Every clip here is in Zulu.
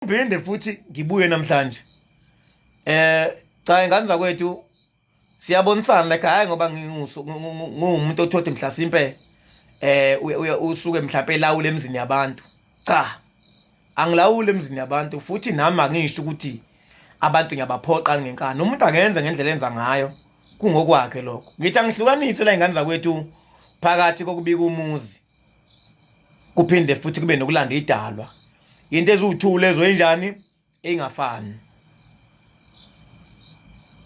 Ngiphinde futhi ngibuye namhlanje. Cha, ingane zakwethu, siyabonisana like, hhayi ngoba ngingumuntu othothi mhlasimpe usuke mhlawumpe elawula emzini yabantu. Cha, angilawuli emzini yabantu, futhi nami angisho ukuthi abantu ngiyabaphoqa ngenkani. Umuntu akenze ngendlela enza ngayo, kungokwakhe lokho. Ngithi angihlukanise la, ingane zakwethu, phakathi kokubika umuzi kuphinde futhi kube nokulanda idalwa. Into eziwu-two lezo enjani engafani.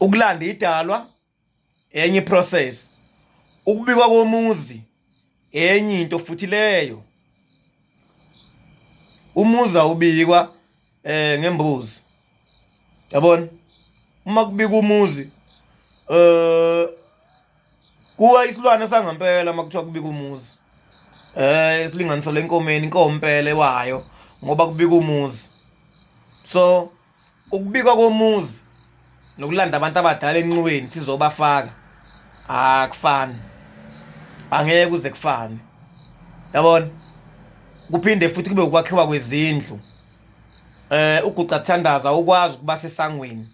Ukulanda idalwa enye process, ukubikwa komuzi enye into futhi leyo. Umuzi awubikwa ngembuzi, yabona. Uma kubika umuzi kuwa isilwane sangempela. Uma kuthiwa kubika umuzi, isilinganiso lenkomeni, inkomo impela ewayo ngoba kubika umuzi. So ukubikwa komuzi nokulanda abantu abadala enxiweni sizobafaka akufani, angeke kuze kufane, yabona. Kuphinde futhi kube ukwakhiwa kwezindlu. Uguqa thandaza ukwazi ukuba sesangweni,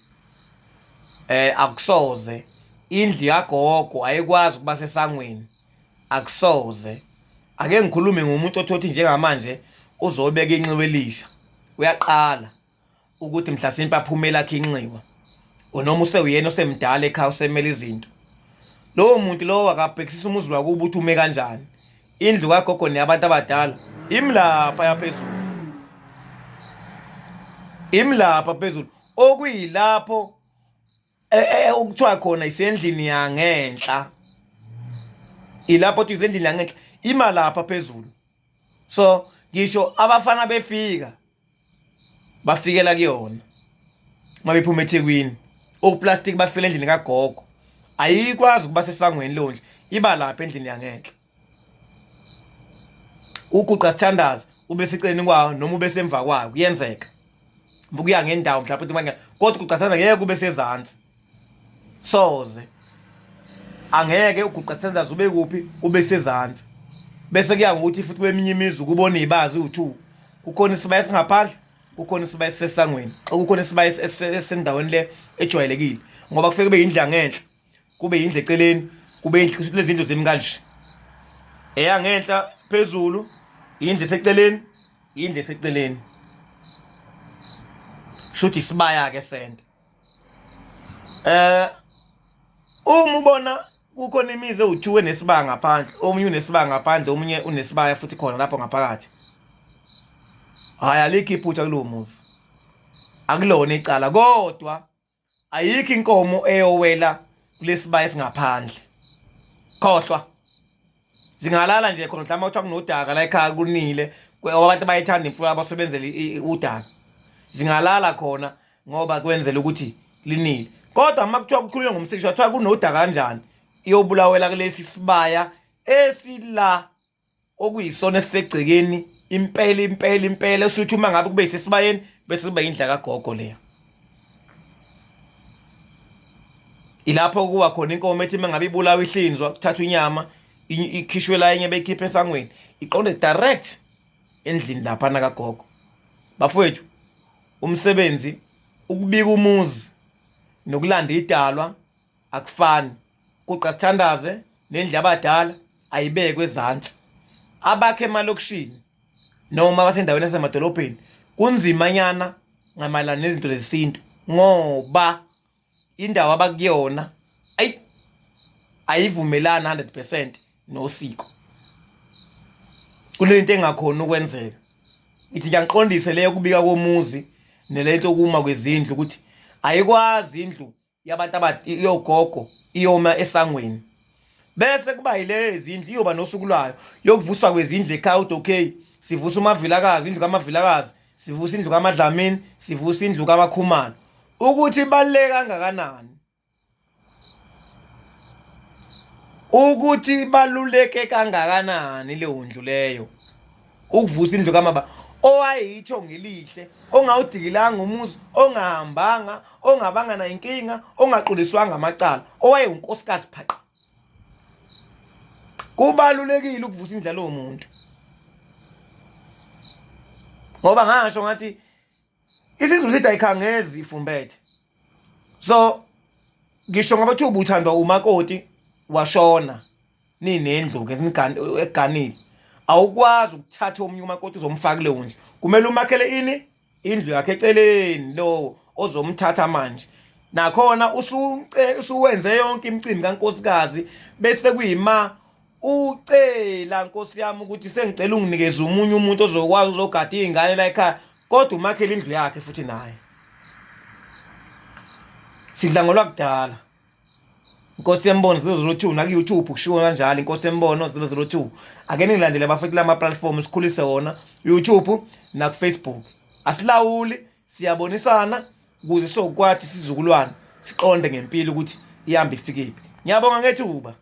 akusoze. Indlu yagogo ayikwazi ukuba sesangweni, akusoze. Ake ngikhulume ngomuntu othothi njengamanje uzobeka inxiwa elisha, uyaqala ukuthi mhlasimpe aphume lakhe inxiwa, noma usewuyena osemdala ekhaya, usemele izinto. Lowo muntu lowo akabhekisisa umuzi wakubo ukuthi ume kanjani. Indlu kagogo neyabantu abadala imlapha yaphezulu, imlapha phezulu, okuyilapho okuthiwa khona isendlini yangenhla. Ilapho kuthi isendlini yangenhla, ima lapha phezulu. So ngisho abafana befika, bafikela kuyona uma bephuma eThekwini, oplastic bafika endlini kagogo. Ayikwazi ukuba sesangweni leyo ndlu, iba lapha endlini yangenhla. Uguqa sithandaza ube seceleni kwawo noma ube semva kwayo, kuyenzeka, kuya ngendawo mhlawumbe ukuthi manje, kodwa uguqa sithandaza ngeke kube sezansi, soze, angeke uguqa sithandaza ube kuphi, ube sezansi. Bese kuya ngokuthi futhi kweminye imizi ukubona izibazi u2, kukhona isibaya esingaphandle, kukhona isibaya esisesangweni, kukhona isibaya esisendaweni le ejwayelekile, ngoba kufike kube indlu yangenhla, kube indlu eceleni, kube indlu. Kusho lezi ndlu zimi kanje: eyangenhla phezulu, indlu eseceleni, indlu eseceleni, shuthi isibaya ke senta. Uma ubona kukhona imizi ewu-2 enesibaya ngaphandle, omunye unesibaya ngaphandle, omunye unesibaya futhi khona lapho ngaphakathi, hhayi, alikho iphutha kulowo muzi, akulona icala, kodwa ayikho inkomo eyowela kulesibaya esingaphandle. Khohlwa, zingalala nje khona. Mhlawumbe kuthiwa kunodaka la ekhaya, kunile, abantu bayithanda imfuyo, abasebenzela udaka, zingalala khona ngoba kwenzela ukuthi linile. Kodwa uma kuthiwa kukhulunywa ngomsisho, kuthiwa kunodaka kanjani, iyobulawela kulesi sibaya esila, okuyisona esisegcekeni impela impela impela. Usuthi uma ngabe kube yisesibayeni, bese kuba indla kagogo leya. Ilapho kuwa khona inkomo ethi uma ngabe ibulawa, ihlinzwa, kuthathwa inyama, ikhishwe la, enye beyikhiphe esangweni, iqonde direct endlini laphana kagogo. Bafowethu, umsebenzi ukubika umuzi nokulanda idalwa akufani. Kuqa sithandaze nendlu yabadala ayibekwe ezansi. Abakhe emalokishini noma abasendaweni yasemadolobheni kunzimanyana ngamayelana nezinto zesintu, ngoba indawo abakuyona ayi ayivumelani 100% nosiko. Kunento engakhona ukwenzeka. Ngithi ngiyangiqondise leyo kubika komuzi nelento kuma kwezindlu, ukuthi ayikwazi indlu yabantu yogogo iyoma esangweni, bese kuba yilezi indlu iyoba nosuku lwayo yokuvuswa kwezindlu ekhaya, uthi okay, sivusa uMavilakazi, indlu kaMavilakazi, sivusa indlu kaMadlamini, sivusa indlu kaMakhumalo. Ukuthi ibaluleke kangakanani, ukuthi ibaluleke kangakanani leyo ndlu leyo, ukuvusa indlu kamaba owayeyithongo elihle, ongawudikilanga umuzi, ongahambanga, ongabanga nayinkinga, ongaquliswanga amacala, owayewunkosikazi phaqa. Kubalulekile ukuvusa indlu yalowo muntu, ngoba ngasho ngathi IsiZulu sithi ayikhangezi ifumbethe. So ngisho ngoba kuthiwa ubuthandwa umakoti washona ninendlu ke eganile awukwazi ukuthatha omunye umakoti uzomfaka kuleyo ndlu kumele umakhele ini indlu yakhe eceleni lowo ozomthatha manje nakhona usuwenze yonke imicimbi kankosikazi bese kuyima ucela nkosi yami ukuthi sengicela unginikeze omunye umuntu ozokwazi uzogada iy'ngane la ekhaya kodwa umakhele indlu yakhe futhi naye sidla ngolwakudala Inkosi yembono 002 naku YouTube kushiwo kanjalo inkosi yembono 002 ake ningilandele bafethu lama platform sikhulise wona YouTube naku Facebook asilawuli siyabonisana ukuze sokwathi sizukulwane siqonde ngempilo ukuthi ihamba ifikephi ngiyabonga ngethuba.